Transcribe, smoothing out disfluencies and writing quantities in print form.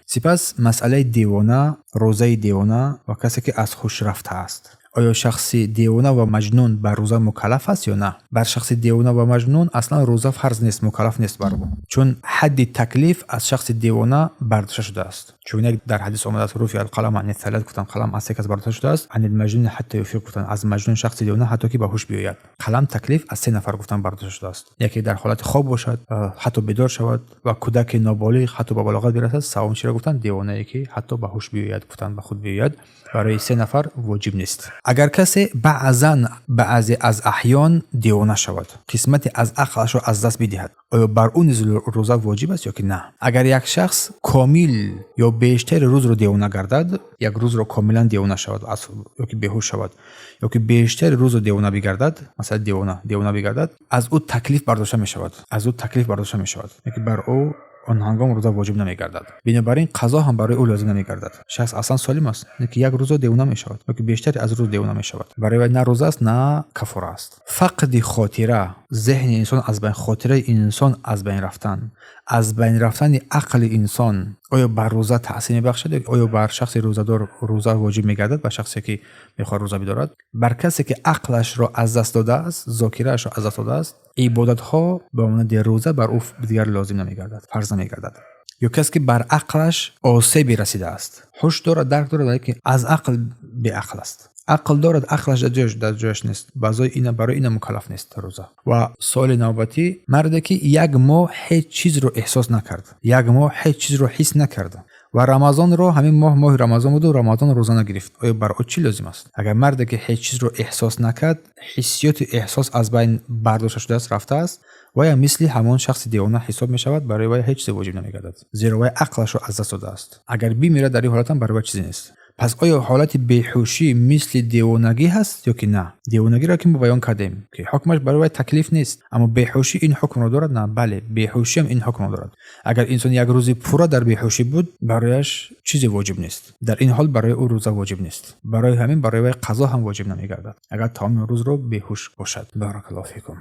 Сипас масъалаи девона, рӯзаи девона ва касе, ки аз ҳуш рафтааст. Оё шахси девона ва маҷнун бар рӯза мукаллаф аст ё на? Бар шахси девона ва маҷнун аслан рӯза фарз нест, мукаллаф нест бар ӯ. Чун ҳадди таклиф аз шахси девона бардошта шудааст. Чун як дар ҳадис омадааст: رفع القلم عن الثلاثة, гуфтан, қалам аз се кас бардошта шудааст. عن المجنون حتى يفيق, гуфтан, аз маҷнун, шахси девона, ҳатто ки ба ҳуш биёяд. Қалам таклиф аз се нафар, гуфтан, бардошта шудааст. Яке дар ҳолати хоб бошад, ҳатто бедор шавад, ва кӯдаки ноболиғ, ҳатто ба балоғат бирасад. Саввум чиро гуфтан? Девонае, ки ҳатто ба ҳуш биёяд, гуфтан, ба худ биёяд, барои се нафар воҷиб нест. Агар касе баъзан, баъзе аз аҳён девона шавад, қисмате аз ақлашро аз даст бидиҳад, оё бар ӯ низ рӯза воҷиб аст ё ки на? Агар як шахс комил ё бештари рӯзро девона гардад, як рӯзро комилан девона шавад ё ки беҳуш шавад, ё ки бештари рӯзро девона бигардад, масалан, девона бигардад, аз ӯ таклиф бардошта мешавад, аз ӯ таклиф бардошта мешавад, яки бар ӯ он ҳангом рӯза воҷиб намегардад. Бинобар ин қазо ҳам барои ӯ лозим намегардад. Шахс аслан солим аст, ки як рӯзо девона мешавад ё ки бештари аз рӯз девона мешавад, барои вай на рӯза аст, на кафора аст. Фақди хотира, зеҳни инсон аз байн, хотираи инсон аз байн рафтан, аз байн рафтани ақли инсон оё бар рӯза таъсир мебахшад? Оё бар шахси рӯзадор рӯза воҷиб мегардад? Ба шахсе, ки мехоҳад рӯза бидорад, бар касе, ки ақлашро аз даст додааст, зокираашро аз даст додааст, ибодатҳо ба монанди рӯза бар ӯ дигар лозим намегардад, фарз намегардад. Ё касе, ки бар ақлаш осебе расидааст, ҳуш дорад, дарк дорад, лекин аз ақл беақл аст, ақл дорад, ақлаш дар ҷояш нест, баъзои ина барои ина мукаллаф нест рӯза. Ва суоли навбатӣ: марде, ки як моҳ ҳеҷ чизро эҳсос накард, як моҳ ҳеҷ чизро ҳис накард ва Рамазонро, ҳамин моҳ моҳи Рамазон буду Рамазон рӯза нагирифт, оё бар ӯ чӣ лозим аст? Агар марде, ки ҳеҷ чизро эҳсос накард, ҳиссиёти эҳсос аз байн бардошта шудааст, рафтааст, вая мисли ҳамон шахси девона ҳисоб мешавад. Барои вай ҳеҷ чизе воҷиб намегардад, зеро вай ақлашро аз даст додааст. Агар бимирад, дар ин ҳолатам барои вай чизе нест. Пас оё ҳолати беҳушӣ мисли девонагӣ ҳаст ё ки на? Девонагиро ки мо баён кардем, ки ҳукмаш барои вай таклиф нест, аммо беҳушӣ ин ҳукмро дорад? На, бале, беҳушиам ин ҳукмро дорад. Агар инсон як рӯзи пурра дар беҳушӣ буд, барояш чизе воҷиб нест. Дар ин ҳол барои ӯ рӯза воҷиб нест. Барои ҳамин барои вай қазо ҳам воҷиб намегардад, агар тамоми рӯзро беҳуш бошад. بارك الله فيكم.